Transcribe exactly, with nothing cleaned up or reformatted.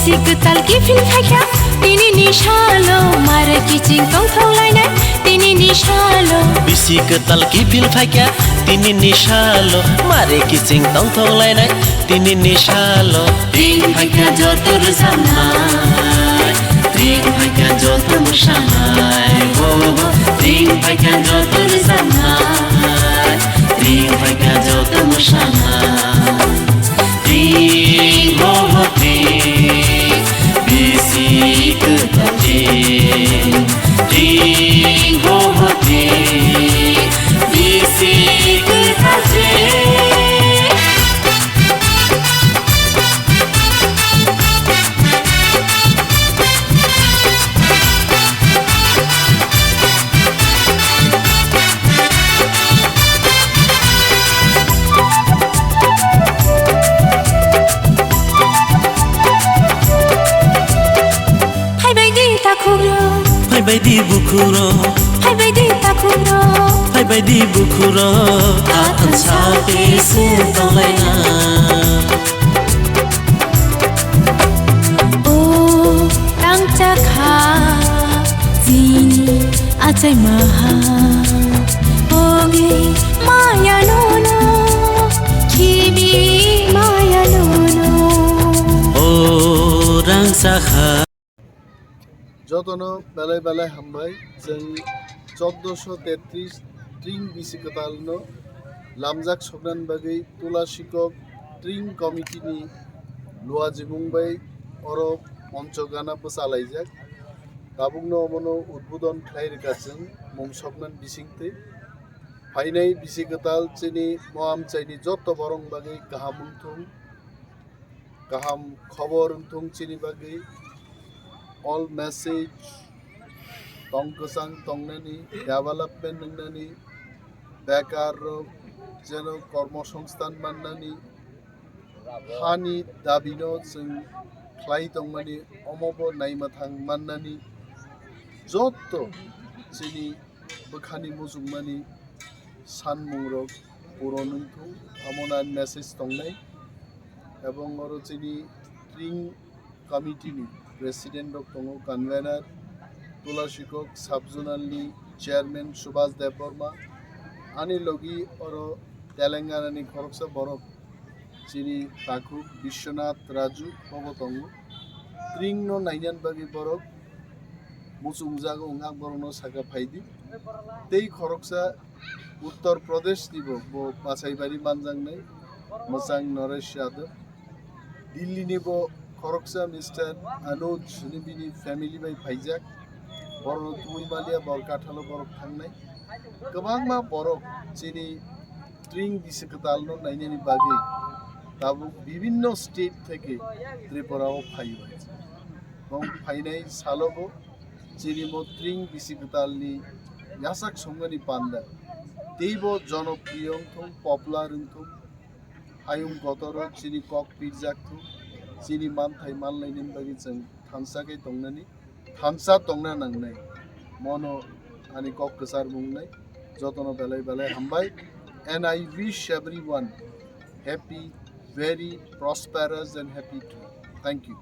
Kwtal kiphil phaikha tini ni salo, mare kiching tongthok lainai tini ni salo. Bisi kwtal kiphil phaikha tini ni salo, mare kiching tongthok lainai tini ni salo. Tring phaikha joto rwchapnai, tring phaikha joto mwsanai, oh, oh. Tring phaikha joto rwchapnai, tring phaikha joto mwsanai. Tring, ho, ho, tring, bisi kwtal tring. Tring, ho, ho, tring, bisi kwtal tring. Phaibai di takhukrok. Phaibai di bukhukrok. Phaibai di takhukrok. Phaibai di bukhukrok. Athang sape se tonglaina. O rangchakha chini achai maha. Ogi maya nono, khibi maya nono. O rangchakha. Jotono belai belai hambai. Chwng chordoso tetris tring bisi kwtalno lamjak soknani bagwi Tula Sikok Tring Committee ni luajimung bai oro moncho gana bwchalaijak. Tabukno omono udbodon khlai rwkha chwng mung soknani bisingtwi. Phainai bisi kwtal chini mo amchaini joto borok bagwi kaham wngthung. Kaham khobor wngthung chini bagwi, all message tong kwchang tongnani, development wngnani, bekar rok jeno kormo songsthan mannani, hani dabino chwng khlai tongmani, omobo naima thang mannani, jotto chini bwkhani muchungmani sanmungrok puron wngthung, amo nai message tongnai. Ebong oro chini Tring Committee ni President rok tongo, Convener Tula Sikok, Sub Zonal ni Chairman Subhas Debbarma, ani logi oro Telangana ni khoroksa borok chini takhuk Biswanath Raju bobo tongo. Tring no nainani bagwi borok muchungjago, wngkha borokno saka phaidi. Tei khoroksa Uttar Pradesh ni bo, bo Basaibari manjaknai mwchang Naresh Yadav. Delhi ni bo khoroksa Mister Anuj ni bini family bai phaijak. Borokno tubui maliya, bor kathalo borok thangnai. Kwbangma borok chini Tring bisi kwtalno nainani bagwi tabuk bibinno state theke Tripura o phaio. Bong phainai salobo chini mo Tring bisi kwtalni yachak songmani panda teibo jonopriyo wngthung, popular wngthung, hayung kotoro chini kok pirjakthung, chini manthai manlainani bagwi chwng thansa khe tongnani, thansa tongna nangnai. Mono ani kok kwchar mungnai. Jotono belai belai hambai. And I wish everyone happy, very prosperous and happy trip. Thank you.